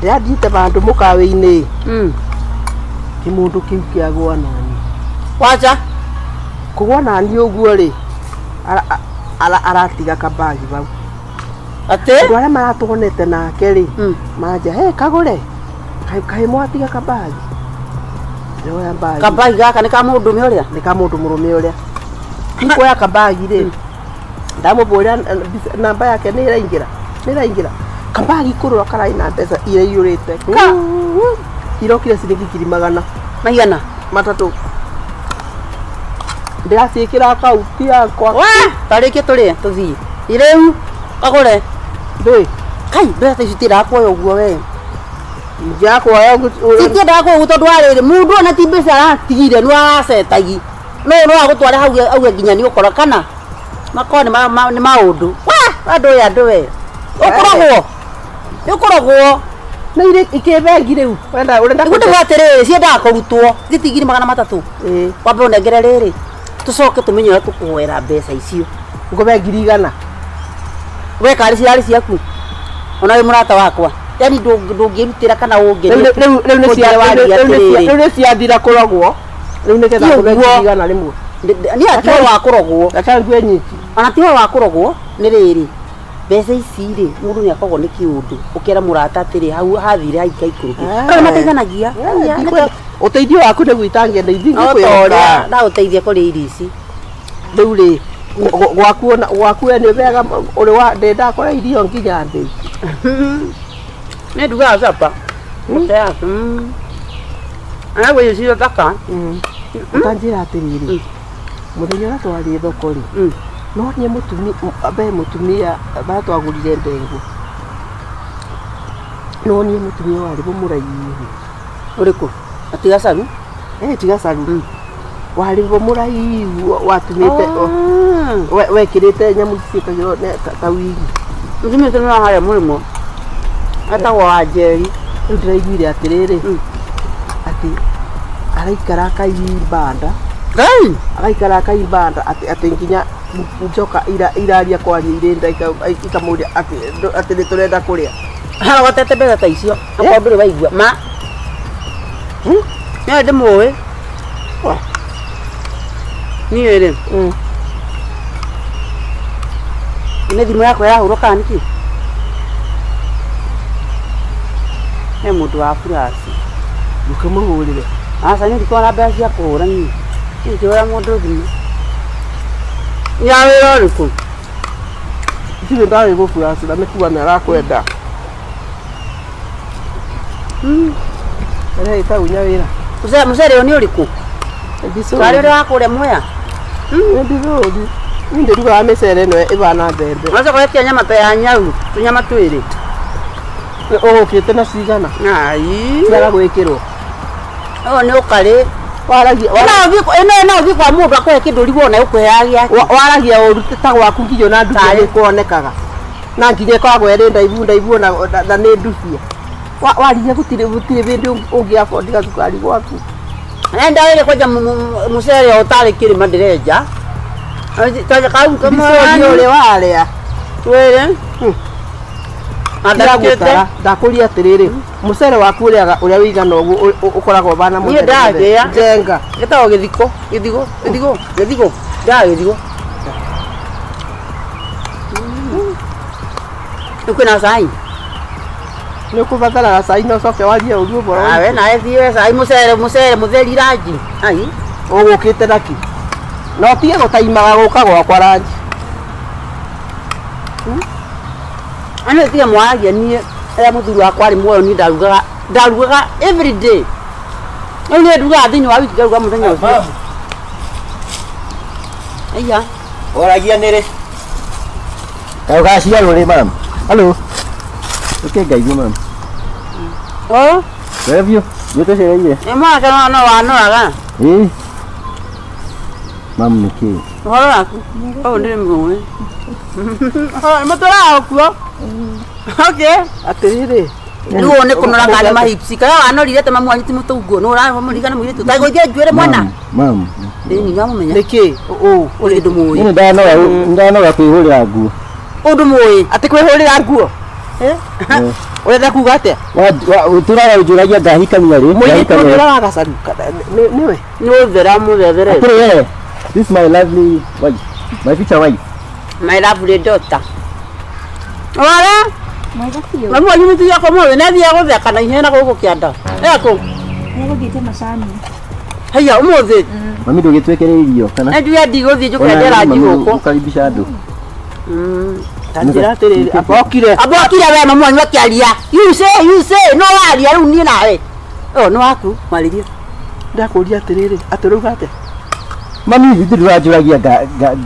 Ndĩrathiĩte vandũ mũkawa-inĩ. Kĩmũndũ kĩu kĩagũa nani. Wacha. Kũgũa nani ũguo rĩ, aratiga kabagi vau. Atĩ? Andũ arĩa maratuonete nake rĩ, manja, "Hey, kagũre. Kaĩ mwatiga kabagi?" Ndĩroya mbagi. Kabagi gaka nĩ ka mũndũrũme ũrĩa? Nĩ ka mũndũ mũrũme ũrĩa. Nikuoya kabagi rĩ, ndamũbũrĩra namba yake nĩ ĩraingĩra, nĩ ĩraingĩra. Kabagi kũrora kararĩ na mbeca iraiyũrĩte. Ka! Irokire ciringi ngiri magana. Maigana? Matatũ. Ndĩraciĩkĩra akaunti yakwa. Wa! Tarĩkie tũrĩe tũthiĩ. Rĩu kagũre. Ndũĩ? Kai, mbeca ici itiendaga kuoya ũguo we. Ingĩaga kuoya ũguo. Citiendaga kuoya ũguo tondũ wa rĩrĩ, mũndũ ona ti mbeca aratigire nĩ aracetagi. No no agũtware hau auge nginya nĩ ũkora kana makorwo nĩ maũndũ. Wa! Andũ aya andũ we. Ũkũrogwo. Nĩ ũkũrogwo. Nĩ irĩ ikĩ bengi rĩu. Ũrenda ũrenda Nĩguo ndĩmwĩre atĩrĩrĩ, ciendaga kũrutwo. Gĩti 300,000. Ĩĩ. Wambe ũnengere rĩrĩ. Tũcoke tũmenye ũrĩa tũkũhoera mbeca icio. Ngũbe 100,000. We karĩ cirarĩ ciaku. Ona wĩ mũrata wakwa. Yaani ndũngĩrutĩra kana ũngerie. Rĩu rĩu nĩ cia rĩu nĩ ciathira kũrogwo. Rĩu nĩgetha ngũbe 100,000 rĩmwe. Niĩ ati ũhoro wa kũrogwo. Reke ngue nyiki. Ona ti ũhoro wa kũrogwo nĩ rĩrĩ. Mbeca ici rĩ, mũndũ nĩ akoragwo nĩ kĩũndũ. Ũkera mũrata atĩrĩ, hau hathire haikaikũrũke. Andũ nĩ mateithanagia. Ũteithio waku nĩguo itangĩenda ithiĩ No ta ũrĩa ndagũteithia kũrĩa irio ici. Rĩu rĩ, gwaku ona gwaku we nĩ wega ũrĩ wa ndĩ ndakora irio nginya thĩ. Nĩ ndugaga capa. Arabu irio cio thaka. Ũtanjĩra atĩrĩrĩ, mũthenya ũrĩa twarĩ thoko rĩ, no niĩ mũtumia be mũtumia barĩa twagũrire ndengũ. No niĩ mũtumia warĩ mũraihu. Ũrĩkũ? Ati gacaru? Eh, ti gacaru. Warĩ mũraihu watumĩte wekĩrĩte nyamũ ici ciĩkagĩrwo ta wigi. Mũtumia ũcio nĩ wa harĩa mũrĩmo. Etagwo Wanjeri. Rĩu ndĩraiguire atĩrĩrĩ, atĩ araikara akaimba nda. Ngai! Araikara akaimba nda atĩ atĩ nginya njoka iraria kwaria irĩ nda ikamũria atĩ atĩ nĩ tũrenda kũrĩa. Arogotete mbeca ta icio. Akorwo ndũrĩ waigua. Ma. Niĩ ndĩmũĩ. Niĩ rĩ. Nĩ thimũ yakwa ĩrahũrwo kana nĩkĩ? He mũndũ wa furaci. Ndũkĩmũhũrĩre. Aca niĩ ndikoragwo na mbeca cia kũhũra niĩ. Niĩ ndingĩhũrĩra mũndũ thimũ. Nĩ ya wĩra ũrĩkũ? Ndirĩ ndarĩ gũburacĩra nĩ kuga nĩ arakwenda. Ĩrĩa ĩtagwo nyawĩra. Mũcere ũyũ nĩ ũrĩkũ? Tarĩ ũrĩa wa kũrĩa Mwea? Nĩ ndithũri. Niĩ ndĩrugaga mĩcere ĩno ĩbana mbembe. Ũgacoka ũgetia nyama ta ya nyau, tũnyama twĩrĩ. Ũgũkĩte na cigana? Ai. Ciaga gwĩkĩrwo. Ũyũ nĩ ũkarĩ. Waragia Ĩno no ũthiĩ kwa mũndũ akũhe kĩndũ ũrigwo ona ũkũheaga gĩake. Waragia ũru ta gwaku nginya ona ndubia nĩ kuonekaga. Na nginya ĩkoragwo ĩrĩ ndaibu ndaibu ona na nĩ ndubia. Waririe gũtirĩ gũtirĩ hĩndĩ ũngĩ afford gacukari gwaku. Enda wĩrĩ kwenja mũcere ũtarĩ kĩrĩma ndĩrenja. Kau Ndicũria ũrĩa warĩa. Twĩrĩ. Ndagũtara ndakũria atĩrĩrĩ, mũcere waku ũrĩaga ũrĩa ũigana ũguo ũkoragwo ũbana Niĩ ndagĩa. Njenga. Gĩtagwo gĩthiko, gĩthigo, gĩthigo, gĩthigo. Ndaga gĩthigo. Rĩu kwĩna cai? Nĩ ũkũbataraga cai na ũcoke warie ũru ũboro. Ah, we nawe thiĩ we cai mũcere mũcere mũtheri ranji. Ai. Ũgũkĩte na kĩ? Na ũtige gũtaimaga gũka gwakwa ranji. Ani tiga mwaragia niĩ rĩrĩa mũthuri wakwa arĩ muoyo niĩ ndarugaga ndarugaga every day. Rĩu niĩ ndugaga thĩinĩ wa wiki ngaruga mũthenya ũcio. Aiya. Oragia nĩ rĩ? Kaĩ ũgaciarwo rĩ mam? Hello. Ũke ngeithie mam. Oh, Wega biũ. Nĩ tũcereire. nĩ mwanake no no wanoraga. Ĩĩ. Mam nĩ kĩĩ? Ũhoro waku? Ũyũ ndĩrĩ mũĩ. Mũtũraga kuo. Okay. Atĩrĩrĩ. Rĩu ũyũ nĩ kũnora kana nĩ mahipsi. Kana wanorire ta mamu wanyu ti mũtũnguo. Nĩ ũramũririkana mũirĩtu. Ta gũithia njuĩrĩ mwana. Mam. Ĩni nĩwamũmenya. Nĩkĩ? Ũ. Ũrĩ ndũmũĩ. Niĩ ndanoga ndanoga kwĩhũrĩra nguo. Ũndũmũĩ. Atĩ kwĩhũrĩra nguo? Ũrenda kuga atĩa? Ũtũraga ũnjũragia ngahikania rĩ? Mũirĩtu ũngĩ ũrĩa wagacaru nĩwe. Nĩ ũthera mũthethere. Atĩrĩ we, this is my lovely wife, my future wife. My lovely daughter. Wara, Mwega biũ. mami wanyu mũtumia wakwa mũthĩ nĩ athiaga gũtheka na ihenya na gũkũ kĩanda. Ekũ? Nĩegũthiĩte macani. Haiya ũmũthĩ. Mami ndũgĩtwĩkĩre irio kana? Nĩ njuge ndigũthiĩ njũke Ona ndera mami gũkũ. ũkaribisha andũ. Ta njĩra atĩrĩrĩ, amba okire. Amba okire we mami wanyu akĩaria. You say, you say, no waria rĩu niĩ nawe. Oh, nĩ waku, mwarĩrie. Ndakũria atĩrĩrĩ, atĩ ũrauga atĩa? Mami ithuĩ ndũranjũragia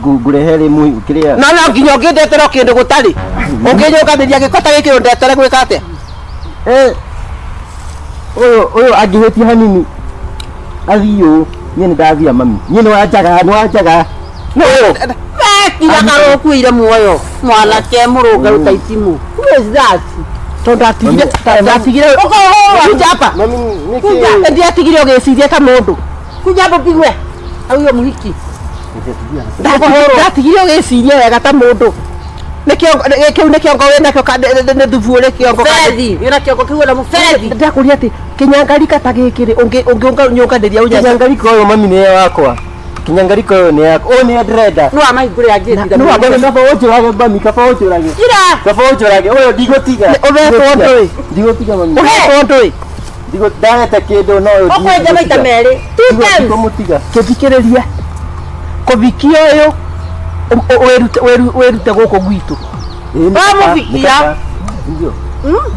ngũrehe rĩ kĩrĩa. No no nginya ũngĩndetera o kĩndũ gũtarĩ. Ũngĩnyũnganĩria gĩko ta gĩkĩ ũndetere gwĩka atĩa? Eh, ũyũ ũyũ angĩhĩtia hanini athiĩ ũũ niĩ nĩ ndathira mami niĩ nĩ wanjaga nĩ wanjaga. No. Wekira karũkuire muoyo. Mwanake mũrũngarũ ta itimũ. Who is that? Tondũ ndatigire ndatigire kuja hapa. Mami Kuja ndiatigire ũgĩciria ta mũndũ. Kuja hapo pigwe. Au huyo mũhiki. Ndatigire ũgĩciria wega ta mũndũ. Nĩ kĩongo kĩu nĩ kĩongo wĩnakĩo nĩ thubu ũrĩ kĩongo Bethi, wĩna kĩongo kĩu na mũbethi. Ndakũria atĩ kĩnyangarika ta gĩkĩ rĩ ũngĩnyũnganĩria ũnya Kinyangariko ũyũ mami nĩ wakwa. Kinyangariko ũyũ nĩ yakwa. Ũyũ nĩwe ndĩrenda. No amahingũre angĩ. Nĩ wakwa kaba ũnjũrage mami kaba ũnjũrage. Kira. Kaba ũnjũrage ũyũ ndigũtiga. Ũhetwo ndũĩ? Ndigũtiga mami. Ũhetwo ndũĩ? Ndagete kĩndũ no ũyũ Ũkwenja maita merĩ. Two times. Ndigũmũtiga. Kĩthikĩrĩria kũbikia ũyũ wĩrute gũkũ gwitũ. Wamũbikia. Ndio.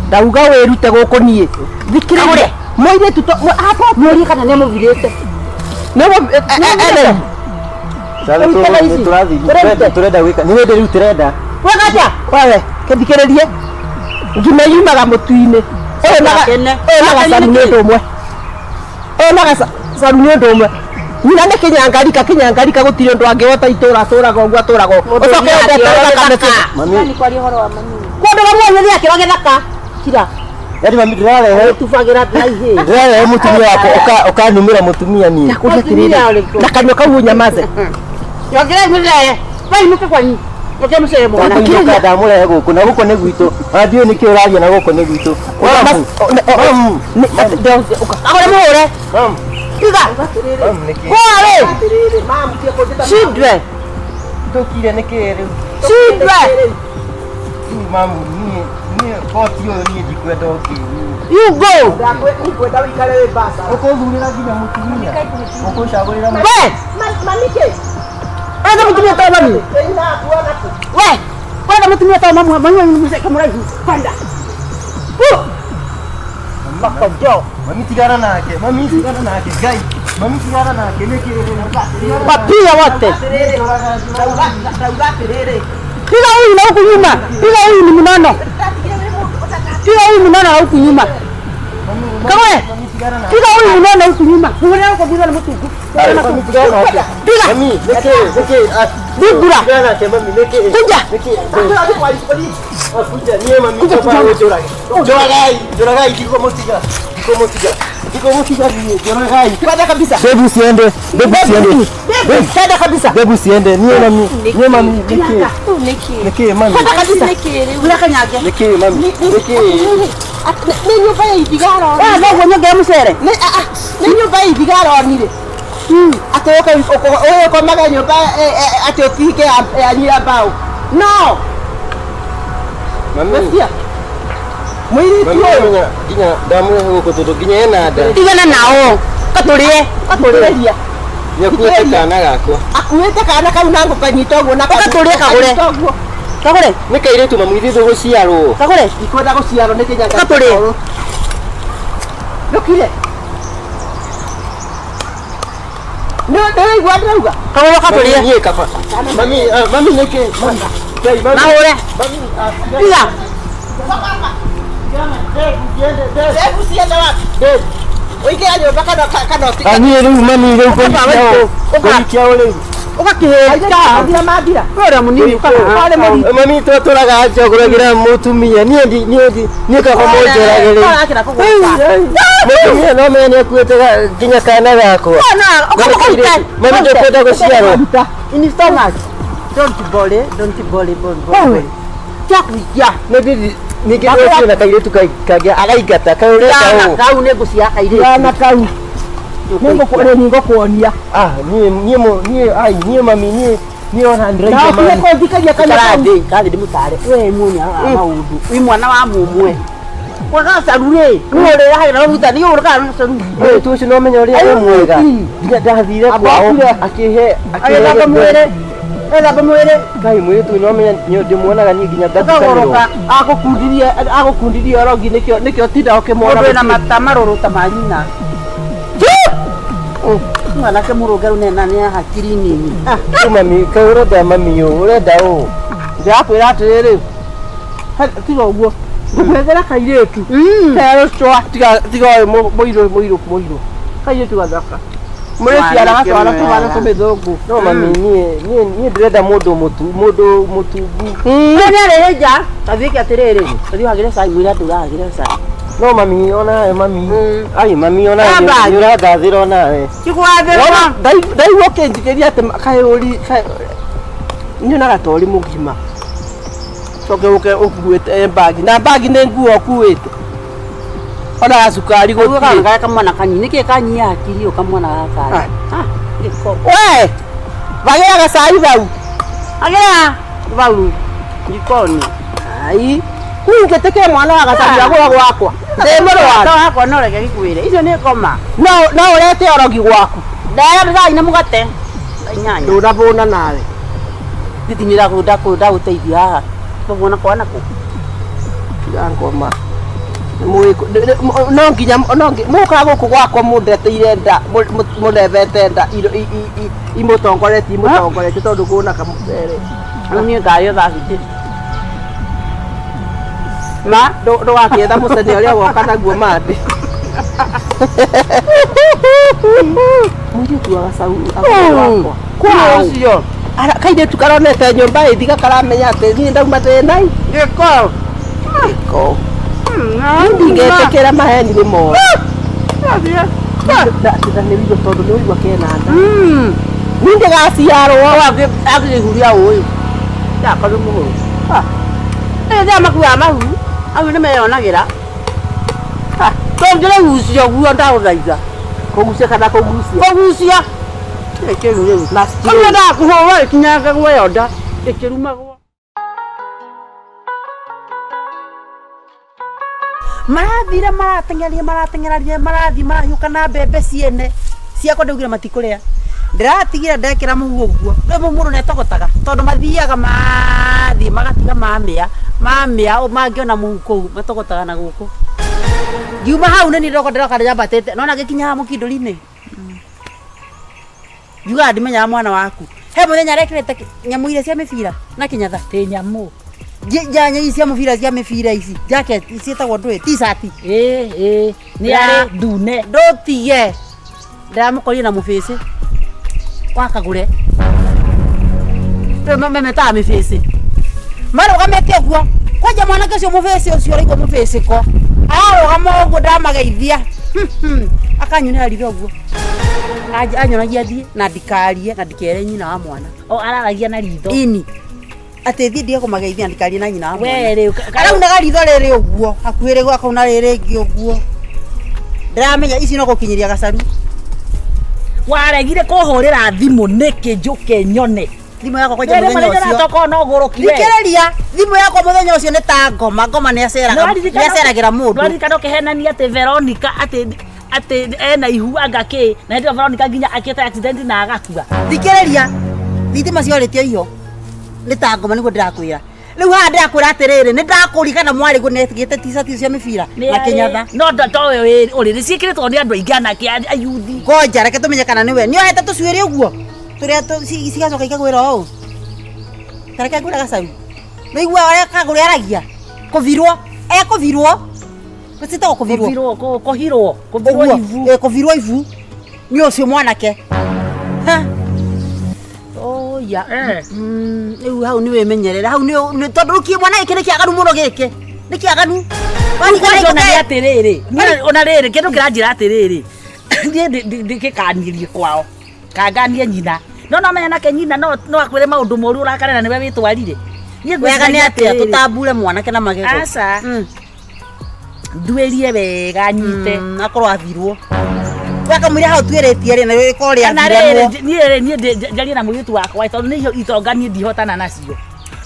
Ndauga wĩrute gũkũ niĩ. Thikĩrĩria mũirĩtu hapa Mũrie kana nĩ amũvirĩte. nĩ Sasa tũrathiĩ tũrenda gwĩka nĩ hĩndĩ rĩu tũrenda. Weka atĩa? Wewe kĩthikĩrĩrie ngima yumaga mũtu-inĩ ũyũ na Akene. ũyũ na gacaru nĩ ũndũ ũmwe ũyũ na gacaru nĩ ũndũ ũmwe nyina nĩ kĩnyangarika kĩnyangarika gũtirĩ ũndũ angĩhota itũra atũraga ũguo atũraga ũguo ũcoke ũndete thakame Mami Nĩ kwaria ũhoro wa mami. Kũndũ gamwe nĩ akĩro gĩthaka. Kira. yaani mami ndĩrarehe Tubagĩra na ihĩ. ndĩrarehe mũtumia wakwa ũkanumĩra mũtumia niĩ. Ndakũria atĩrĩrĩ na kanua kau ũnyamaze Nyongerei mũcere. Wainũke kwanyu. Nyongere mũcere mwana. Ndakũinũka ndamũrehe gũkũ na gũkũ nĩ gwitũ. Ona ndiũĩ nĩkĩ ũraria na gũkũ nĩ gwitũ. Mamu. Agũre mũhũre. Mamu. Tiga. Mamu nĩkĩ? Hũra rĩ. Children. Tũkire nĩkĩ rĩu? Children. Rĩu mamu niĩ niĩ koti ũyũ niĩ ndikwenda ũkĩ. You go. Ngwenda wĩikare wĩ mbaca. Ũkũthurĩra nginya mũtumia. Ũkũcagũrĩra mũtumia. We. Wenda mũtumia ta mami. We. Wenda mũtumia ta mami. Mami wanyu mũcere kamũraihu. Kwenda. Makojo. Mami tigana nake. Mami tigana nake. Ngai. Mami tigana nake nĩkĩ rĩu? Wapia wote. Ndauga atĩrĩrĩ Piga huyu na huku nyuma. Piga huyu ni mnono. Piga huyu mnono na huku nyuma. Kawe. Piga huyu mnono huku nyuma. Muone huko bila mtungu. Piga. Mami nĩkĩ nĩkĩ? Bigura. Tigana nake mami nĩkĩ? Kuja. Nĩkĩ? Kuja niĩ mami Kuja, kaba kuja. ũnjũrage. Njũragai, njũragai ndikũmũtiga. Ndikũmũtiga. Ndikũmũtiga niĩ njũragai. Kwenda kabisa. Bebu usiende. Bebu usiende. Kwenda kabisa. Bebu usiende. Niĩ mami, niĩ mami nĩkĩ? Nĩkĩ? Nĩkĩ mami? Kwenda kabisa. Nĩkĩ rĩu? Ula kanyage. Nĩkĩ mami? Nĩkĩ? Nĩ nyũmba ya ithiga aronire. Wewe noguo nyongere mũcere. Nĩ nĩ nyũmba ya ithiga aronire. Atĩ ũke ũkomage nyũmba atĩ ũtihike yanyu ya mbaũ. No. Mami. Wesikia? Mũirĩtu Mami ũyũ nginya nginya ndamũrehe gũkũ tondũ nginya ena nda. Tigana nao. Katũrĩe. thikĩrĩria Nĩakuĩte kana gakwa. akuĩte kana kau na ngũkanyita ũguo na Ũgatũrĩe kagũre. kanyita ũguo. Kagũre. Nĩ kairĩtu mami ithuĩ gũciarwo. Kagũre. Ndikwenda gũciarwo nĩ kĩnyanga. Gatũrĩe. Ndũkire. Nĩ nĩũraigua ndĩrauga? Kagũre katũrĩe. Mami niĩ kaba. Mami mami nĩkĩ? Mami. Ngai mami. Mahũre. Mami. Piga. Hebu ciende wapi? Ũingĩra nyũmba kana kana ũtige. Niĩ rĩu mami rĩu Ũka. kũhikia ũ rĩu. Ũgakĩhĩka. Mathira mathira. Ũrĩa mũnini ũkaha. Mami twatũraga njagũragĩra mũtumia niĩ ndi niĩ ndi niĩ kaba mũnjũrage rĩu. Ũrakĩra kũgũka. Mũtumia no menya nĩakuĩte nginya kana gakwa. Ũkamũkũruta. Mami ndũkwenda gũciarwo. In stomach. Don't worry, don't worry, don't worry. Tia kuikia. Nĩ ndĩ Ningĩ ũcio na kairĩtu kangĩ againgata kaĩ ũreka Kana ũũ. kau nĩ ngũcia kairĩtu. Kana kau. Nĩngũkuonia. Ah, niĩ niĩ niĩ ai niĩ mami niĩ niĩ ona ndĩraigua Ndakire mami. kũnjikaria kana kau. Karathe, karathe ndĩmũtare. We muonia maũndũ. Wĩ mwana wa mũmwe. Wagacaru rĩ, nĩ ũrĩrahagĩra maguta, nĩ ũrĩkaga gacaru. Mũirĩtu ũcio no menya ũrĩa wĩ mwega. Nginya ndathire kwao akĩhe Agĩthamba mwĩrĩ. Agĩthamba mwĩrĩ. Ngai mũirĩtu ũyũ no menya ndĩmuonaga niĩ nginya ngatukanĩrwo. Akagũrũka. Agũkundirie agũkundirie orogi nĩkĩo nĩkĩo tinda ũkĩmuona. Mũndũ wĩna mata marũrũ ta ma nyina. Mwanake mũrũngaru nena nĩ hakiri nini. Rĩu mami kaĩ ũrenda mami ũũ ũrenda ũũ. Ndĩrakwĩra atĩrĩrĩ. Tiga ũguo. Ngũkwethera kairĩtu. Kerũcwa tiga tiga ũyũ mũirũ mũirũ mũirũ. Kairĩtu gathaka. Mũrĩciara gatwara tũhana tũmĩthũngũ. No mami niĩ niĩ niĩ ndĩrenda mũndũ mũtu mũndũ mũtungu. Nĩ arĩ nja. Athiĩke atĩrĩrĩ, athiĩ ũhagĩre cai mwĩre andũ ũrahagĩre cai. No mami onawe mami. Ai mami onawe Amba. nĩ ũrangathĩra onawe. Tikwathĩrwo. Ndaigua ũkĩnjikĩria atĩ kaĩ ũri nyonaga ta ũrĩ mũgima. Coke ũke ũkuĩte mbagi na mbagi nĩ nguo ũkuĩte. Ona gacukari Ũguo gũtirĩ. kana kamwana kanini nĩkĩ kanyia hakiri ũyũ kamwana gaka. Ah, gĩko. We! Vagĩra gacai vau. Agĩra vau jikoni. Ai. Kũingĩtĩkĩre mwana wa gacai agũra gwakwa. Ndĩ mũrwaru. No hakwa no reke gĩkwĩre. Icio nĩ ngoma. No no ũrete orogi gwaku. Ndaya cai na mũgate. Inyanya. Ndũnabũna nawe. Nditinira ndagũteithia haha. Tũguona kwa nakũ. Tiga ngoma. No nginya no mũkaga gũkũ gwakwa mũndeteire nda mũndebete nda imũtongoretie imũtongoretie tondũ kũna kamũcere. Rĩu niĩ ngarĩo thaa citi. Ma ndũgakĩetha mũcene ũrĩa woka naguo mandĩ. Mũirĩtu wa gacau agũra gwakwa. Ũcio. Kairĩtu karonete nyũmba ĩthiga karamenya atĩ niĩ ndauma ndĩ nai. Gĩko. Gĩko. Ndingĩtĩkĩra maheni nĩ moru. Na nĩ wĩigua tondũ nĩ ũigua kena nda. Niĩ ndĩgaciarwo. Akĩhuria ũyũ. Ndakorwo mũhũrũ. Ĩĩ makuaga mahu. Au nĩ meyonagĩra. Tũngĩrĩgucia ũguo ndagũthaitha. Kũgucia kana kũgucia. Kũgucia. Kĩu rĩu. Na Kũu ndakũhũra ĩkinyangagwo ĩyo nda ĩkĩrumagwo. Marathire marateng'eria marateng'eraria marathiĩ marahiũka na mbembe ciene ciakwa ndaugire matikũrĩa ndĩratigire ndekĩra mũhu ũguo rĩu mũndũ nĩatogotaga tondũ mathiaga mathiĩ magatiga mamĩa mamĩa mangĩona mũhu kũu matogotaga na gũkũ ngiuma hau nĩ niĩ ndĩroka ndĩroka ndĩambatĩte nona ngĩkinya haha mũkindũri-inĩ ngiugaga ndimenyaga mwana waku he mũthenya arekĩrĩte nyamũ iria cia mĩbira na kĩnyatha Tä nyamå njanya ici cia mũbira cia mĩbira ici jacket ciĩtagwo ndũĩ t-shirt nä arä ndune ndũtige ndĩramũkorire na mũbĩcĩ wakagũre memetaga mĩbĩcĩ marũgamĩte ũguo kwanja mwanake ũcio mũbĩcĩ ũcio ũraigua mũbĩcĩko ararũgama ũguo ndamageithia akanyunĩra ritho ũguo anyonagia thiĩ na ndikarie na ndikere nyina wa mwana o araragia na ritho ini atĩ thiĩ ndige kũmageithia na ndikarie na nyina wa mwana we rä araunaga ritho rĩrĩ ũguo hakuhĩ rĩguo akauna rĩrĩ rĩngĩ ũguo ndĩramenya ici no gũkinyĩria gacaru waregire kå hå rä ra thimå nä kä njå ke nyone thimũ yakwa kwanja mũthenya ũcio tokorwo no gå rå kire thikĩrĩria thimũ yakwa mũthenya ũcio nĩ ta ngoma ngoma nĩaceragĩra mũndũ nwaririkana å kä henania atä Veronica atä atä ena ihu anga kä na hä ndä ä yo Veronica nginya akä te accident na agakua thikĩrĩria thitima ciorĩtio iho nĩ ta ngoma nĩguo ndĩrakwĩra rĩu haha ndĩrakwĩra atĩrĩrĩ nĩ ndakũririkana mwarĩ guo nĩekĩrĩte t-shirt cia mĩbira na kĩnyatha no towe å rä nä ciäkä rä two nä andå aingä anake ayuthi ngoja reke tũmenye kana nĩwe nĩohete tũcuĩrĩ ũguo tũrĩa cigacoka ikagwĩra ũũ ta reke ngwĩre gacaru nĩigua ũrĩa kagũrĩ aragia kũvirwo ekũvirwo citagwo kũvirwo kå hirwo kå virwo ũguo ibu ĩ, kũvirwo ibu nĩ ũcio mwanake Ha. Oya. Rĩu hau nĩ wĩmenyerere hau nĩ tondũ rĩu kĩ mwana gĩkĩ nĩ kĩaganu mũno gĩkĩ nĩ kĩaganu Kwanja ona nĩ atĩrĩrĩ ona rĩrĩ kĩndũ kĩranjĩra atĩrĩrĩ niĩ ndĩgĩkanirie kwao kanganie nyina no no menya nake nyina no no akwĩre maũndũ moru ũrakare na nĩwe wĩtwarire Niĩ Wega nĩ ngwĩciria atĩa atĩrĩrĩ. tũtambure mwanake na magego. Aca. Nduĩrie wega nyite. Akorwo athirwo. Wakamwĩra hau twĩrĩtie rĩ na rĩkorwo Kana rĩrĩ rĩathirwo. niĩ rĩ niĩ njarie na mũirĩtu wakwa tondũ nĩ itonga niĩ ndihotana nacio.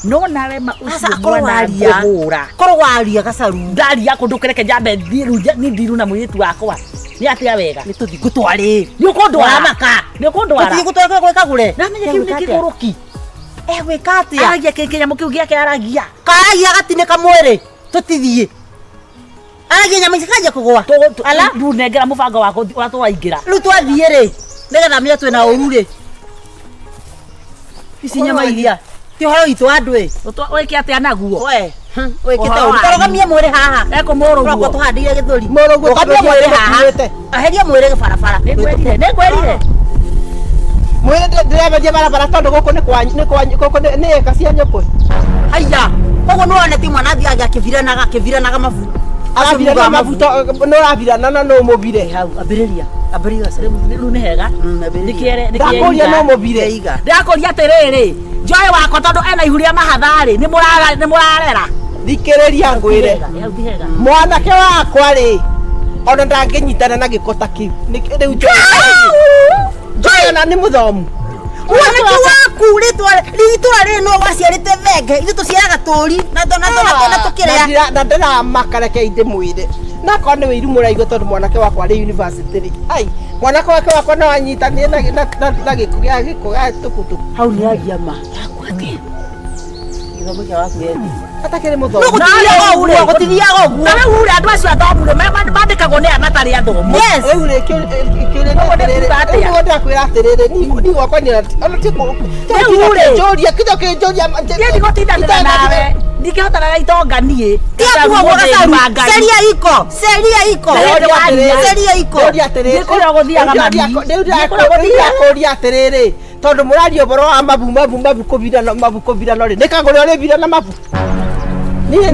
No nawe ma Aca ũcio akorwo mwana waria. ngũhũra. Korwo waria gacaru. Ndaria kũndũ kũreke njambe thiĩ rĩu niĩ ndiru na mũirĩtu wakwa. Nĩ atĩa wega? Nĩ tũthiĩ ngũtwarĩ. Nĩ ũkũndwara. Ũramaka. Nĩ ũkũndwara. Tũthiĩ gũtwara kũrĩa kagũre. Ndamenya kĩu nĩ kĩgũrũki. Egwĩka atĩa? Aragia kĩnyamũ kĩu gĩake aragia. Karagia gatinĩka mwĩrĩ. Tũtithiĩ. Aragia nyama ici kanjia kũgũa. Ala. Rĩu nengera mũbango wakwa ũrĩa tũraingĩra. Rĩu twathiĩ rĩ nĩgetha menye twĩna ũru rĩ. Ici nyama iria. Ti ũhoro witũ andũ ĩ. Wĩke atĩa naguo? We. Wĩkĩte Ũhoro ũru. wanyu. Tũrũgamie mwĩrĩ haha. Ekũmũrũguo. Tũrokwo tũhandĩire gĩthũri. Mũrũguo Rũgamia tondũ mwĩrĩ haha. nĩtũkuĩte. Eheria mwĩrĩ barabara. Nĩngwĩrire. Nĩngwĩrire. Mwĩrĩ ndĩremeria barabara tondũ gũkũ nĩ kwanyu nĩ kwanyu gũkũ nĩ ĩka cia nyũkũ. Haiya. Koguo nĩwona ti mwana athiaga akĩviranaga akĩviranaga mabu. Arabirana mabu nĩ ũrabirana na no ũmũbire. Hau ambĩrĩria. Ambĩrĩria gacaru. Rĩu nĩ hega. Ambĩrĩria. Nĩkĩere Ndakũria no ũmũbire. Iga. Ndĩrakũria atĩrĩrĩ njoe wakwa tondũ ena ihu rĩa mahatha-rĩ nĩ mũrarera. Thikĩrĩria ngwĩre. Hau ti hega. Mwanake wakwa rĩ ona ndangĩnyitana na gĩko ta kĩu. Rĩu njoe ona nĩ mũthomu. Mwanake waku rĩtwa rĩitũra rĩrĩ no waciarĩte thenge ithuĩ tũciaraga tũri na na tũkĩrĩa. Na ndĩramaka reke ndĩmwĩre. Na akorwo nĩ wĩiru mũraigua tondũ mwanake wakwa arĩ university rĩ. Ai, mwanake wake wakwa no anyitanire na gĩko gĩa gĩko gĩa tukutuku. Hau nĩ aria ma. Gĩthomo kĩa waku ethĩ. Atakĩrĩ No mũthomu. gũtithiaga ũguo, gũtithiaga ũguo. Na rĩu rĩ andũ acio athomu rĩ mandĩkagwo nĩ aya matarĩ athomu. Yes. Rĩu rĩ kĩũria nĩ atĩrĩrĩ. Rĩu nĩguo ndĩrakwĩra atĩrĩrĩ niĩ gwakwa nĩ ona ti Rĩu rĩ. kũnjũria kĩndũ kĩnjũria Niĩ ndigũtindanĩra nawe. Ndingĩhotana na itonga niĩ. Tiga kuga ũguo gacaru. Ceria iko. Ceria iko. Ceria iko. Ndĩũria atĩrĩrĩ. Nĩ kũrĩa gũthiaga mami. Nĩ kũrĩa gũthiaga. Ndĩrakũria atĩrĩrĩ tondũ mũraria ũhoro wa mabu mabu mabu kũbirana mabu kũbirana rĩ nĩ kagũrĩ ũrĩbirana mabu. Niĩ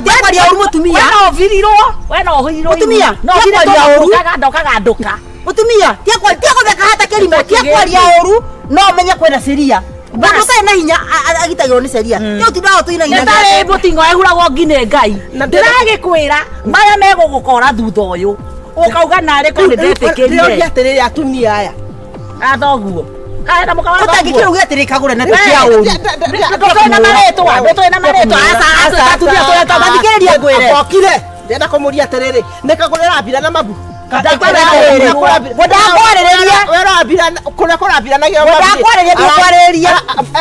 Tiga kwaria ũru mũtumia. We no ũbirirwo. We no ũhirirwo. Mũtumia, No tiga ũbire kwaria tondũ ũru. ũkagandũka. Mũtumia, tiga gũtheka hata kĩrimũ, tiga kwaria ũru no ũmenye kwĩna ceria. Mũndũ ũtarĩ na hinya agitagĩrwo nĩ ceria. Tiga ũtindaga ũtũinaina. Nĩ tarĩ mũting'o ehuragwo ngi nĩ Ngai. Na Ndĩragĩkwĩra maya megũgũkora thutha ũyũ. Ũkauga narĩ korwo Ndĩroria nĩndetĩkĩrire. atĩrĩrĩ atumia aya. Athoguo. Kaĩ na mũka wa Ũtangĩkĩra thoguo. uge atĩrĩ kagũre na ti kĩa ũru. Ndũtũĩ na marĩtwa, ndũtũĩ na marĩtwa. Aca, aca, atumia tũretwo Thikĩrĩria ngwĩre. Okire. Ndĩrenda kũmũria atĩrĩrĩ nĩ kagũrĩ ũrabirana mabu. Ndakwarĩrĩria. Kũrĩa kũrabiranagio Ndakwarĩrĩria, ndikwarĩrĩria.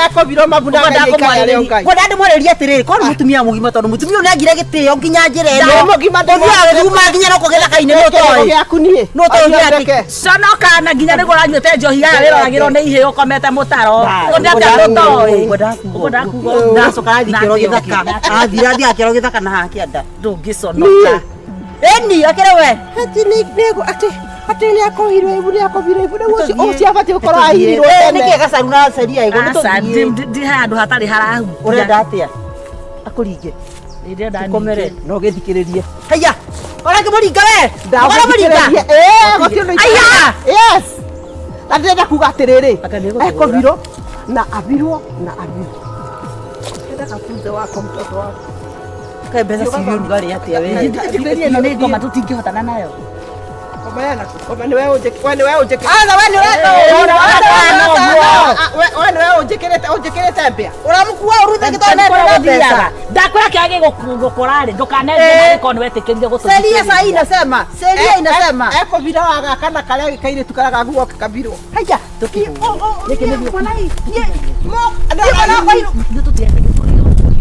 Ekũbirwo mabu na Ngai aikare arĩ o Ngai. Ngwenda ndĩmwarĩrie atĩrĩrĩ korwo nĩ mũtumia mũgima tondũ mũtumia ũyũ nĩangire gĩtĩo nginya njĩra ĩno. Nĩ mũgima Ũthiaga gĩthuma nginya no gĩthaka-inĩ nĩ ũtoĩ. Gĩaku niĩ. Nĩ ũtoĩ gĩake. Ndeke. Conoka na nginya nĩguo ũranyuĩte njohi ya wĩroragĩrwo nĩ ihĩĩ ũkomete mũtaro. Ũndĩ atĩa ndũtoĩ. Ũkwenda kuga ũguo. Ndacoka arathiĩ kĩoro gĩthaka. Athire athiĩ akĩoro gĩthaka na haha kĩanda. Ndũngĩconoka. Ĩni akĩrĩ we. Atĩ nĩ atĩ atĩ nĩ akohirwo ibu nĩ akohirwo ibu rĩu ũcio ũcio abatiĩ gũkorwo ahirirwo tene. Nĩkĩ gacaru na ceria ĩgo nĩ Aca, tũthiĩ. ndi handũ hatarĩ harahutia. Ũrenda atĩa? Akũringe. Ndĩrenda Tũkomere. ningĩ. No gĩthikĩrĩrie. Haiya. Ũrakĩmũringa we. Ũramũringa. Ndagũthikĩrĩrie. Ĩĩ gũtirĩ ũndũ Aiya! Yes. Na ndĩrenda kuga atĩrĩrĩ Aka nĩgũtũra. ekũbirwo na abirwo na abirwo. Ndĩrenda kafunze wako mtoto wako. Kaĩ mbeca ciĩ ũrugarĩ atĩa we? Njikĩrie ĩno nĩ ngoma tũtingĩhotana nayo. Koma yana koma nĩwe ũnjĩkĩrĩte we nĩwe ũnjĩkĩrĩte. Aca we nĩ ũreka ũru. We nĩwe ũnjĩkĩrĩte ũnjĩkĩrĩte mbĩa. Ũramũkua ũru thĩ tondũ nĩ mbeca. Ndakwĩra kĩrĩa gĩgũkora rĩ ndũkanenje marĩko nĩ wetĩkĩrire gũtũthikĩrĩria. Seria sahi inasema. Seria inasema. Ekũbira wa gaka na karĩa kairĩtu karĩa gaguo kabirwo. Haiya.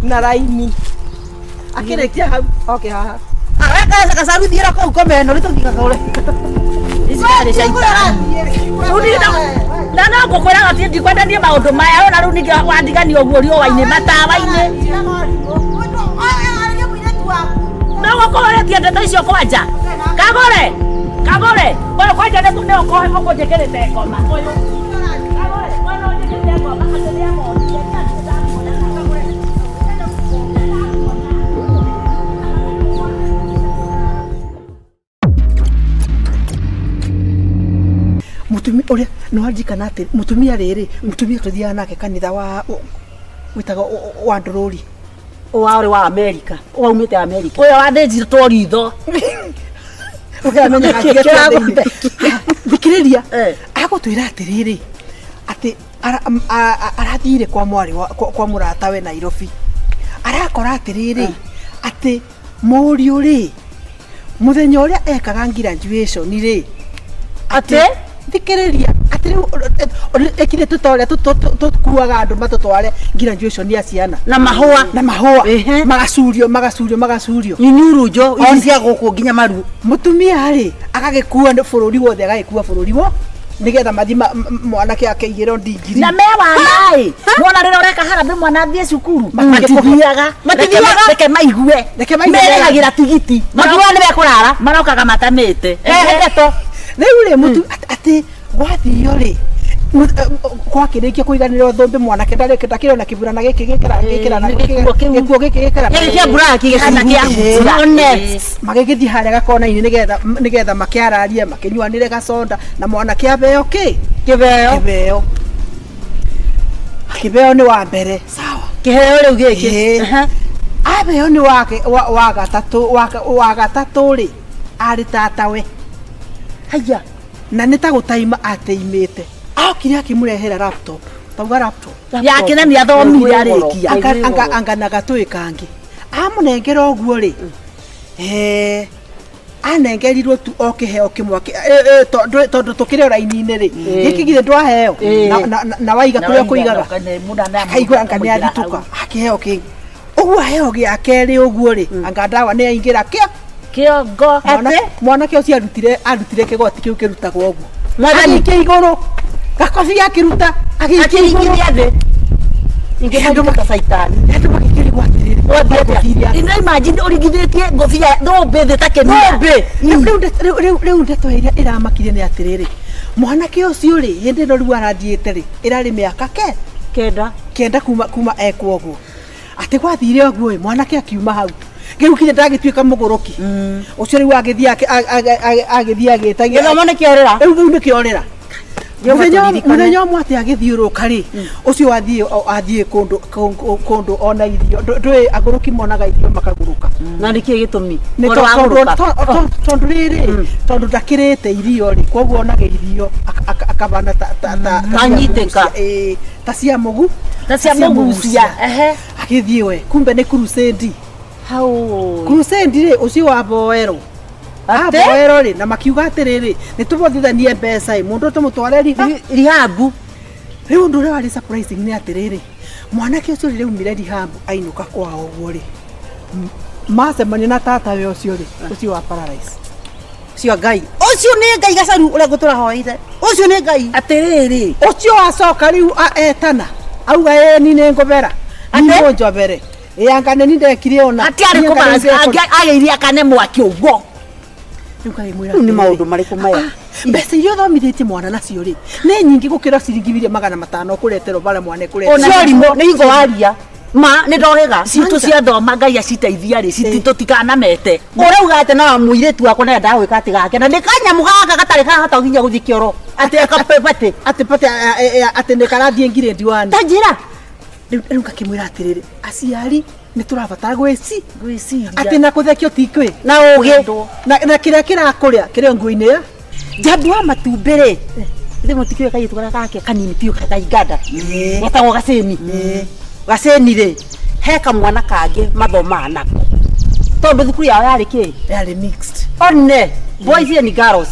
Na raini. Akĩrĩkia hau oke haha. Gacaru thiĩra kũu kome ĩno nĩ tũthiĩ kagũre. Ici ciarĩ caitani. Rĩu niĩ na no ngũkwĩra atĩ ndikwenda niĩ maũndũ maya ona rĩu ningĩ wandigania ũguo riũa-inĩ matawa-inĩ. No gũkorwo ũrĩtie ndeto icio kwanja. Kagũre. Kagũre. Ũyũ kwanja nĩ ũkũnjĩkĩrĩte ngoma. Ũyũ. Kagũre. Ũyũ nĩ ũnjĩkĩrĩte ngoma atĩ nĩamonire. Kagũre. Mutumia uria no anjikana ati mutumia riri mutumia tuthiaga nake kanitha wa Wĩtagwo wa ndũrũri. Wa wa America, waumĩte America. Ũyũ wathĩnjirwo ritho. Ũkamenyaga Kĩragũthe. Thikĩrĩria. Eh. Agũtwĩra atĩrĩrĩ atĩ arathire kwa mwarĩ kwa mũratawe Nairobi, arakora atĩrĩrĩ atĩ mũriũ rĩ, mũthenya ũrĩa ekaga graduation rĩ, Atĩ? Thikĩrĩria, atĩ rĩu ekire tũta ũrĩa tũkuaga andũ matũtware graduation ya ciana. Na mahũa. Na mahũa. Ehe. Magacurio, magacurio, magacurio. Inyurunjo ici cia gũkũ nginya maru. Mũtumia rĩ, agagĩkua nĩ bũrũri wothe, agagĩkua bũrũri wo nĩgetha mathi mwanake akeigĩrwo ndigiri. Na me wana ĩ, mwana rĩrĩa ũreka harambĩ mwana athiĩ cukuru, Matithiaga. matithiaga. Reke maigue. Reke maigue. Merĩhagĩra tigiti. Makiuga nĩ mekũrara. Marokaga matamĩte. Ehe, ndeto. Rĩu rĩ, mũtu atĩ gwathio rĩ, gwakĩrĩkia kũiganĩrwo thũmbĩ, mwanake ndakĩrĩ na kĩburana gĩkĩ gĩkĩra gĩkĩra na Gĩkuo kĩu. gĩkuo gĩkĩ gĩkĩra. Gĩkĩ kĩa mburaki. Kana kĩa hutia. One. Magĩgĩthiĩ harĩa gakona-inĩ nĩgetha makĩararie, makĩnyuanĩre gaconda, na mwanake abeo kĩ? Kĩbeo. Kĩbeo. Kĩbeo nĩ wa mbere, sawa. Kĩheo rĩu gĩkĩ. Ĩĩ. Aha. Abeo nĩ wake wa gatatũ, wa gatatũ rĩ, arĩ tatawe. Haya. Na nĩ ta gũtaima ateimĩte, okire akĩmũrehera laptop, tauga laptop. Yake na nĩ athomire arĩkia. Anga na gatũĩ kangĩ amũnengera ũguo rĩ, anengerirwo tu o kĩheo kĩmwe tondũ tũkĩrĩ o raini-inĩ rĩ, gĩkĩ githĩ ndwaheo na waiga kũrĩa ũkũigaga, akaigua anga nĩ athitũka akĩheo kĩngĩ ũguo, aheo gĩa kerĩ ũguo rĩ, anga ndawa nĩ aingĩra kĩa Kĩongo. Mwanake ũcio arutire kĩgoti kĩu kĩrutagwo ũguo. Mwathani. Agĩikia igũrũ gakobia, akĩruta, agĩikia igũrũ. Akĩringithia thĩ. Ingĩmũruta ta caitani. Andũ magĩkĩrigwo atĩrĩrĩ, Wathiĩ atĩa? ngũbia. Ina imagine ũringithĩtie ngũbia thũmbĩ thĩ ta kĩmia. Thũmbĩ. Rĩu ndeto ĩrĩa ĩramakire nĩ atĩrĩrĩ, mwanake ũcio rĩ, hĩndĩ ĩno rĩu arathiĩte rĩ, ĩrarĩ mĩaka ke 9. 9 kuma ekwo ũguo, atĩ gwathire ũguo ĩ, mwanake akiuma hau rĩu kinya ndagĩtuĩka mũgũrũki ũcio, rĩu agĩthiĩ agĩthiĩ agĩtagia. Gĩthomo nĩ kĩorĩra. Rĩu nĩ kĩorĩra. Jehova Mũthenya tũririkane. Mũthenya ũmwe atĩ agĩthiũrũka rĩ, ũcio athiĩ kũndũ ona irio. Ndũĩ agũrũki monaga irio makagũrũka. Na nĩ kĩĩ gĩtũmi? Nĩ Ũhoro wa gũrũka. tondũ rĩrĩ, tondũ ndakĩrĩte irio rĩ, koguo onaga irio akabana ta cia Anyitĩka. mũgucia, ĩĩ, ta cia mũgu Ta cia mũgucia. Ehe. Agĩthiĩ we, kumbe nĩ crusade. Hau. Crusade rĩ, ũcio waboerwo. Atĩ? Aboerwo rĩ, na makiuga atĩrĩrĩ, nĩ tũbothithanie mbeca ĩ, mũndũ tũmũtware riha Rihabu. Rĩu ũndũ ũrĩa warĩ surprising nĩ atĩrĩrĩ, mwanake ũcio rĩrĩa aumire rehab ainũka kwao ũguo rĩ, macemania na tatawe ũcio rĩ, ũcio wa paralyze. Ũcio Ngai. Ũcio nĩ Ngai gacaru ũrĩa ngũtũra hoeire. Ũcio nĩ Ngai. Atĩrĩrĩ. Ũcio acoka rĩu etana auga ĩ ni nĩ ngũbera Atĩ? njobere ĩ anga nĩ ni ndekire ona. Hatiarĩ Niĩ anga nĩ ndekire. agĩirie akane mwaki ũguo. Rĩu ngagĩmwĩra Rĩu nĩ atĩrĩrĩ, maũndũ marĩkũ maya? Mbeca iria ũthomithĩtie mwana nacio rĩ, nĩ nyingĩ gũkĩra ciringi 500,000 ũkũreterwo bara mwana ĩkũreterwo. Cio rimũ nĩ hingo waria. Ma nĩ ndohĩga. Citũ ciathoma Ngai aciteithia rĩ, tũtikanamete. Ũrauga atĩ no mũirĩtu wakwa nĩendaga gwĩka atĩ gake na nĩ kanyamũ gaka gatarĩ kahota nginya gũthiĩ kĩoro atĩ akapepatĩ. Atĩ pate atĩ nĩ karathiĩ ngirĩndi wani. Ta njĩra. Rĩu ngakĩmwĩra atĩrĩrĩ, aciari nĩ tũrabatara gwĩci Gwĩciria. Atĩ na kũthekio ti kwĩ Na ũgĩ. Na kĩrĩa kĩrakũrĩa kĩrĩa nguo-inĩ ya Njambu wa matumbĩ rĩ, ithe mũtikĩũĩ kairĩtu karĩa gake kanini biũ ta Uganda getagwo Gacĩni. Gacĩni rĩ, he kamwana kangĩ mathomaga nako tondũ thukuru yao yarĩ kĩ? Yarĩ mixed. One boys and girls.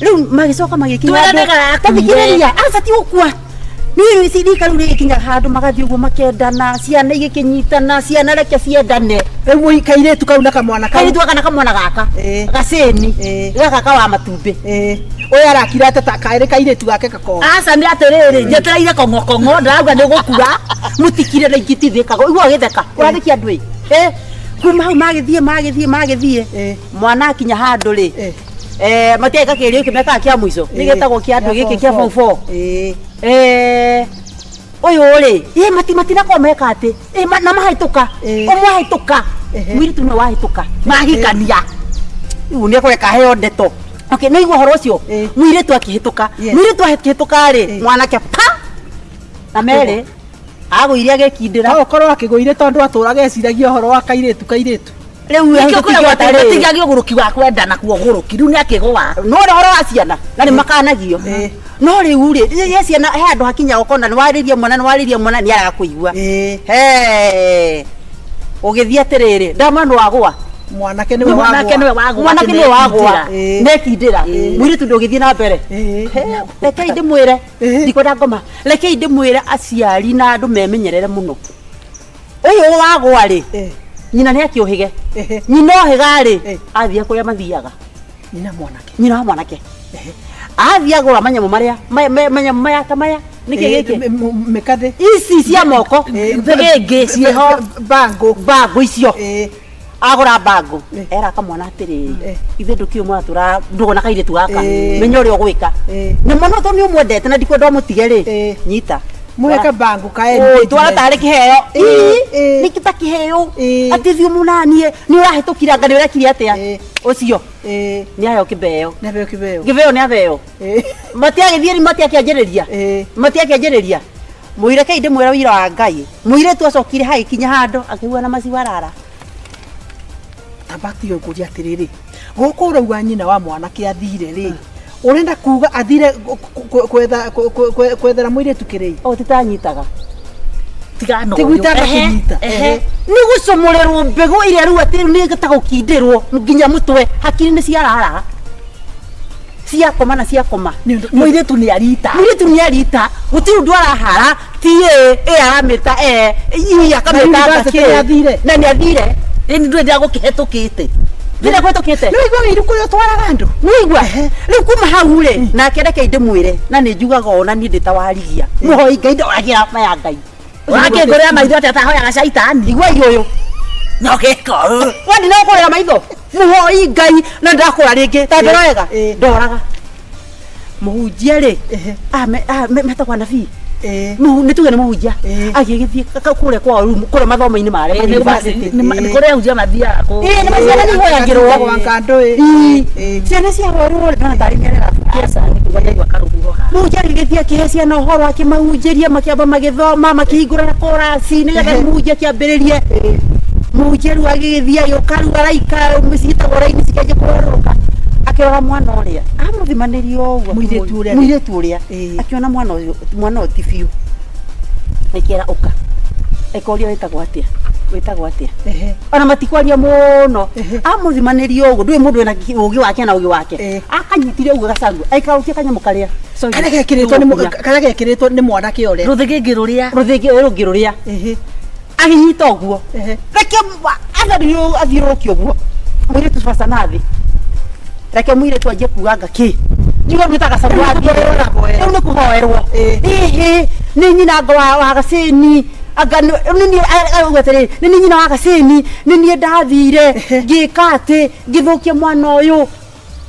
Rĩu magĩcoka magĩkinya Twĩrane handũ- garakuire. Ta thikĩrĩria, aca ti gũkua. Nĩ rika rĩu rĩgĩkinya handũ magathiĩ ũguo makendana, ciana igĩkĩnyitana, ciana reke ciendane. Rĩu kairĩtu kau na kamwana kau. Kairĩtu gaka na kamwana gaka. Gacĩni. Gaka ka wa matumbĩ. Ũyũ arakira atĩ ta karĩ kairĩtu gake gakoo. Aca nĩ atĩrĩrĩ, njetereire kong'okong'o ndĩrauga nĩ gũkua. Mũtikire na ingĩtithĩkaga igua gĩtheka ũrathĩkia andũ ĩ. Kuma hau magĩthiĩ magĩthiĩ magĩthiĩ, mwana akinya handũ rĩ, matiaika kĩgerio gĩkĩ mekaga kĩa mũico nĩ gĩtagwo kĩa andũ gĩkĩ kĩa form four. Ũyũ rĩ, ĩ matinakorwo meka atĩ ĩ na mahĩtũka, ũmwe ahĩtũka, mũirĩtu nĩwe wahĩtũka. Mahikania. Rĩu nĩ ekũreka aheo ndeto. Okay, nĩ igua ũhoro ũcio, mũirĩtu akĩhĩtũka, mũirĩtu akĩhĩtũka rĩ, mwanake pa na merĩ. Agũire agĩkindĩra. No ũkorwo akĩgũire tondũ atũraga eciragia ũhoro wa kairĩtu kairĩtu. Rĩu Nĩkĩo kwĩragwo atĩ rĩ. gũtigia ũgũrũki wa kwendana kuo ũgũrũki rĩu nĩakĩgũa. No ũhoro wa ciana na nĩ makanagio. No rĩu rĩ, rĩrĩa ciana he handũ hakinya ũkona nĩ warĩria mwana nĩ warĩria mwana nĩ araga kũigua. He. Ũgĩthiĩ atĩrĩrĩ, ndama nĩ wagũa. Mwanake nĩwe Mwanake wagũa. nĩwe wagũa. Mwanake nĩwe wagũa. Ĩĩ. Nekindĩra. Mũirĩtu ndũgĩthiĩ na mbere. Ĩĩ. Rekei ndĩmwĩre, Ĩĩ. ndikwenda ngoma. Rekei ndĩmwĩre aciari na andũ memenyerere mũno. Ũyũ wagũa rĩ, Ĩĩ. nyina nĩ akĩũhĩge. Ĩhĩ. Nyina ohĩga rĩ, Ĩĩ. athiĩ kũrĩa mathiaga. Nyina mwanake. Nyina wa mwanake. Athiĩ agũra manyamũ marĩa, manyamũ maya ta maya. Nĩkĩ gĩkĩ? Mĩkathĩ. Ici cia moko. Thĩgĩngĩ ciĩho. Bangũ. Bangũ icio. Ĩĩ. Agũra bangũ. Ĩĩ. Era kamwana atĩrĩrĩ. Ĩĩ. Ithe ndũkĩũĩ mwana tũra ndũgũ na kairĩtu gaka. Ĩĩ. Menya ũrĩa ũgwĩka. Ĩĩ. Na mwana to nĩ ũmwendete na ndikwenda ũmũtige rĩ. Ĩĩ. Nyita. Mũhe kabangũ ka Ũĩ, twara tarĩ kĩheo. Ĩĩ, Ĩĩ, ĩĩ. nĩ ta kĩheo. Ĩĩ. Atĩ thiĩ mũnanie, nĩ ũrahĩtũkire anga nĩ ũrekire atĩa. Ĩĩ. Ũcio Ĩĩ. nĩ aheo kĩbeo. Nĩ aheo kĩbeo. Kĩbeo nĩ aheo. Ĩĩ. Matiagĩthiĩ rĩ matiakĩanjĩrĩria. Ĩĩ. Matiakĩanjĩrĩria. Mũireke ndĩmwĩra wĩira wa Ngai. Mũirĩtu acokire hagĩkinya handũ akĩigua na maciwarara. Tamba tiga ngũrie atĩrĩrĩ, gũkũ ũrauga nyina wa mwanake athire rĩ, ũrenda kuga athire kwetha kwethera mũirĩtu kĩrĩi? O titanyitaga. Tigana Tiguo ũyũ. itanakĩnyita. Ehe. Nĩ gũcomorerwo mbegũ ĩrĩa rĩu atĩ rĩu nĩ ta gũkindĩrwo nginya mũtwe hakiri nĩ ciarara. Ciakoma na ciakoma. Mũirĩtu nĩ arita. Mũirĩtu nĩ arita, gũtirĩ ũndũ arahara, ti ĩ, ĩ aramĩta e, i akamĩta Na university anga kĩ. nĩ athire. Na nĩ athire. Ĩni ndũrĩ gũkĩhetũkĩte. Ndĩrĩa kũhetũkĩte. Nĩ waigua wĩiru kũrĩa ũtwaraga andũ? Nĩwaigua? Rĩu kuma hau rĩ, nake reke ndĩmwĩre, na nĩ njugaga ona niĩ ndĩ ta warigia. Mũhoi Ngai ndoragĩra maya Ngai. Wakĩngũrĩra maitho atĩa atahoyaga caitani. Igua ũyũ. No gĩko. We ndinakũrĩra maitho. Mũhoi Ngai na ndakũra rĩngĩ. Ta ndorega. Ĩĩ. Ndoraga. Mũhunjia rĩ, Ehe. metagwo anabii. Ĩĩ. Nĩ tuge nĩ mũhunjia. Ĩĩ. Agĩgĩthiĩ kũrĩa kwao rĩu, kũrĩa mathomo-inĩ marĩa ma university. Nĩ kũrĩa ahunjia mathiaga kũ. Ĩĩ, nĩ ciana nĩ ihoyagĩrwo. Wankandũ ĩ. Ĩĩ. Ciana ciahoerwo ndona tarĩ mĩarĩra. Aca, nĩ karũhuho haha. Mũhunjia agĩgĩthiĩ akĩhe ciana ũhoro akĩmahunjĩria makĩamba magĩthoma makĩhingũra korasi nĩgetha mũhunjia akĩambĩrĩrie. Mũhunjia rĩu agĩgĩthiĩ agĩũka rĩu araika ciĩtagwo raini cikĩanjia kũgarũrũka. Akĩrora mwana ũrĩa amũthimanĩria ũguo Mũirĩtu ũrĩa. mũirĩtu ũrĩa Ĩĩ. akĩona mwana ũyũ mwana ũyũ ti biũ. Akĩra ũka. Akĩũria wĩtagwo atĩa? Wĩtagwo atĩa? Ehe. Ona matikwaria mũno. Ehe. Amũthimanĩria ũguo ndũĩ mũndũ wĩna ũgĩ wake na ũgĩ wake. Ĩĩ. Akanyitire ũguo gacangu. Aikarũkia kanyamũ karĩa. Karĩa gekĩrĩtwo nĩ karĩa gekĩrĩtwo nĩ mwanake ũrĩa. Rũthĩgĩngĩ rũrĩa. Rũthĩngĩ rũngĩ rũrĩa. Ehe. Agĩnyita ũguo. Ehe. Reke athiũrũrũke ũguo. Mũirĩtu baca na thĩ. Reke mũirĩtu anjie kuga anga kĩ. Njuga gwĩta gacangu athiĩ. Rĩu nĩ kũhoerwo. Ĩĩ. Ĩhĩ nĩ nyina anga wa gacĩni. Anga nĩ niĩ auga atĩrĩrĩ, nĩ niĩ nyina wa gacĩni, nĩ niĩ ndathire ngĩka atĩ ngĩthũkia mwana ũyũ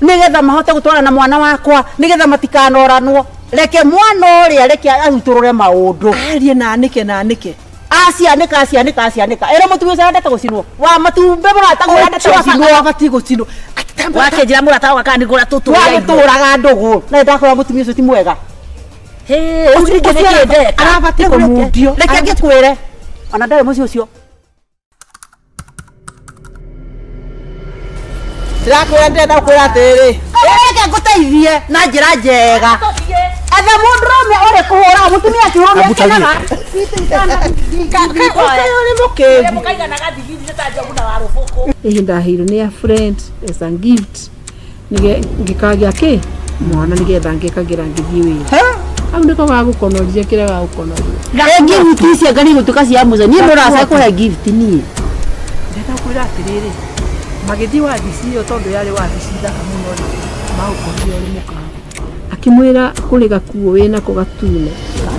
nĩgetha mahote gũtwarana na mwana wakwa nĩgetha matikanoranwo. Reke mwana ũrĩa reke arutũrũre maũndũ. Arie na anĩke na anĩke. Acianĩka acianĩka acianĩka. Ĩra mũtumia ũcio arendete gũcinwo. Wa matumbĩ mũratagwo arendete gũcinwo. Abatiĩ gũcinwo. Wakĩnjĩra mũrata wakwa kana nĩngũra tũtũrĩa irio. Wagĩtũraga ndũgũ. Na nĩndakwĩra mũtumia ũcio ti mwega. Hĩ, rĩu ningĩ nĩkĩĩ ndeka? Arabatiĩ kũmundio. Reke ngĩkwĩre. Ona ndarĩ mũciĩ ũcio. Ndĩrakwĩra ndĩrenda gũkwĩra atĩrĩrĩ. Reke ngũteithie na njĩra njega. Etha mũndũrũme ũrĩ kũhũra mũtumia akĩhũrwo nĩakenaga. Ũyũ nĩ mũkĩgu. Mũkaiganaga ndigiri nĩ ta njogu na warũbũkũ. Ihinda ndaheirwo nĩ a friend as a gift nige ngĩkagĩa kĩ mwana nĩgetha ngĩkagĩra ngĩthiĩ wĩra. Hau nĩko gagũkonoria kĩrĩa gagũkonoria. Gift ici anga nĩ igũtuĩka cia mũico. Niĩ mũraca kũhe gift niĩ. Ndĩrenda gũkwĩra atĩrĩrĩ, magĩthiĩ wabici ĩyo tondũ yarĩ wabici thaka mũno rĩ, maũkorire ũrĩ mũkawa. Akĩmwĩra kũrĩ gakuo wĩnako gatune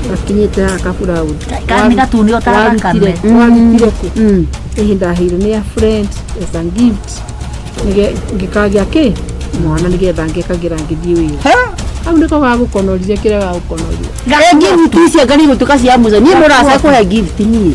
gakinyĩte haha kaburaũthi. Ka- nĩ gatune o ta thakame. Warutire kũ? Ihinda ndaheirwo nĩ a friend as a gift nige ngĩkagĩa kĩ mwana nĩgetha ngĩkagĩra ngĩthiĩ wĩra. Hau nĩko gagũkonoria kĩrĩa gagũkonoria. Gift ici anga nĩ igũtuĩka cia mũico. Niĩ mũraca kũhe gift niĩ.